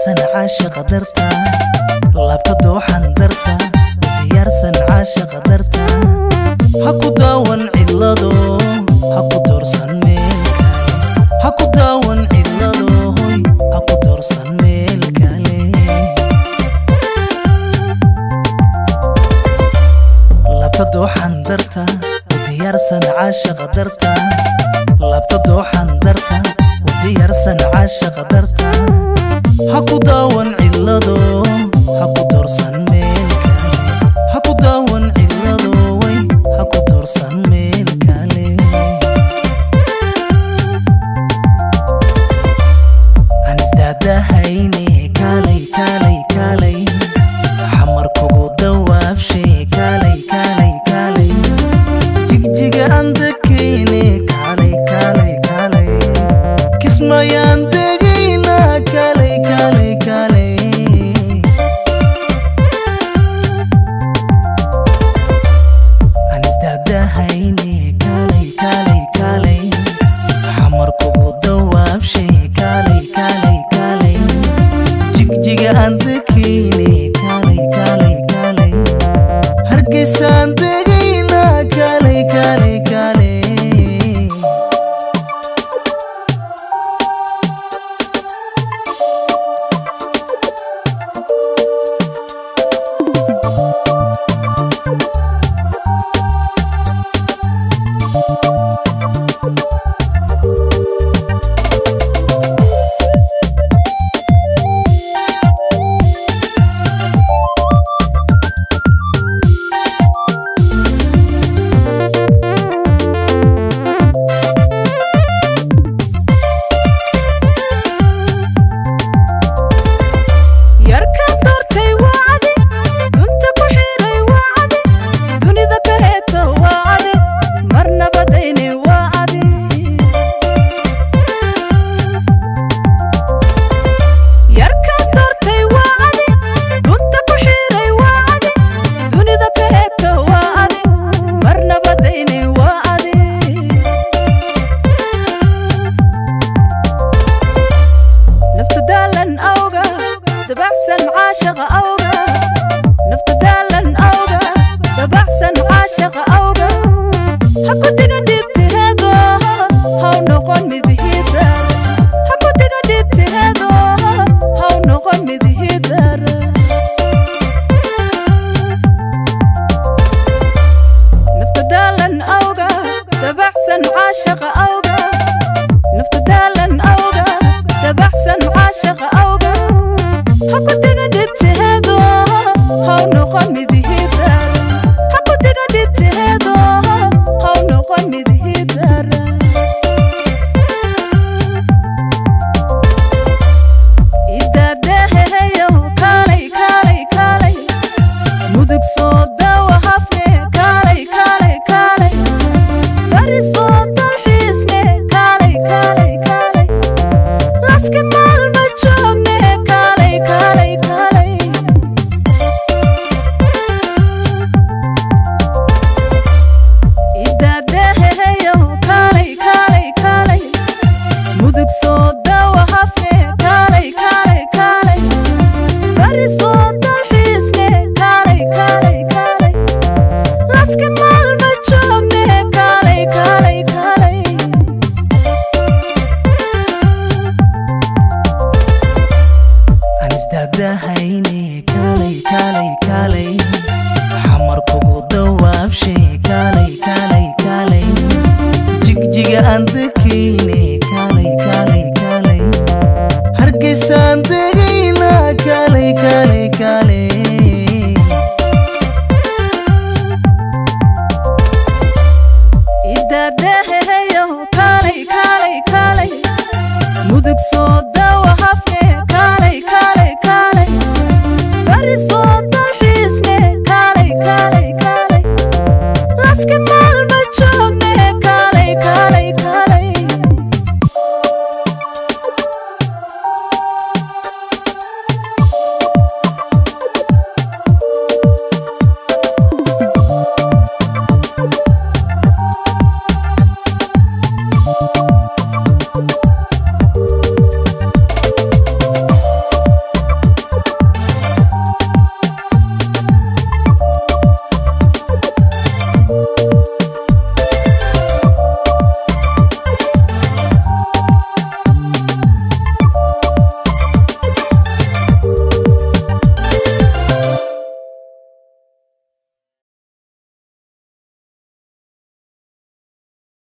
Diyaarsan caashaqa darta, laabta dooxan darta, u diyaarsan caashaqa darta. Ha ku daawan cidlado, ha ku doorsan meel kale. Ha ku daawan cidlado, hoy, ha ku doorsan meel kale. Laabta dooxan darta, u diyaarsan caashaqa darta, laabta dooxan darta, u diyaarsan caashaqa darta. Ha ku daawan cidlado, ha ku doorsan meel kale. Ha ku daawan cidlado, way, ha ku doorsan meel kale. Aan isdaadahayne, kaalay kaalay kaalay, Xamar kugu dawaafshe, kaalay kaalay kaalay, Jigjiga aan dekayne, kaalay kaalay kaalay, Kismayaan degayna, kaalay kaalay kaalay. Aan isdaadahayne, kaalay kaalay kaalay, Xamar kugu dawaafshe, kaalay kaalay kaalay, Jigjiga aan dekayne, kaalay kaalay kaalay, Hargeysaan degayna, kaalay kaalay kaalay. Yarkaan doortay waa adi, dunta ku xiray waa adi, dunida ka heeto waa adi, marnabadayni waa adi. Yarkaan doortay waa adi, dunta ku xiray waa adi, dunida ka heeto waa adi, marnabadayni waa adi. Nafta daalan awga, dabacsan caashaqa awga. Nafta daalan awga, dabacsan caashaqa awga. Ha ku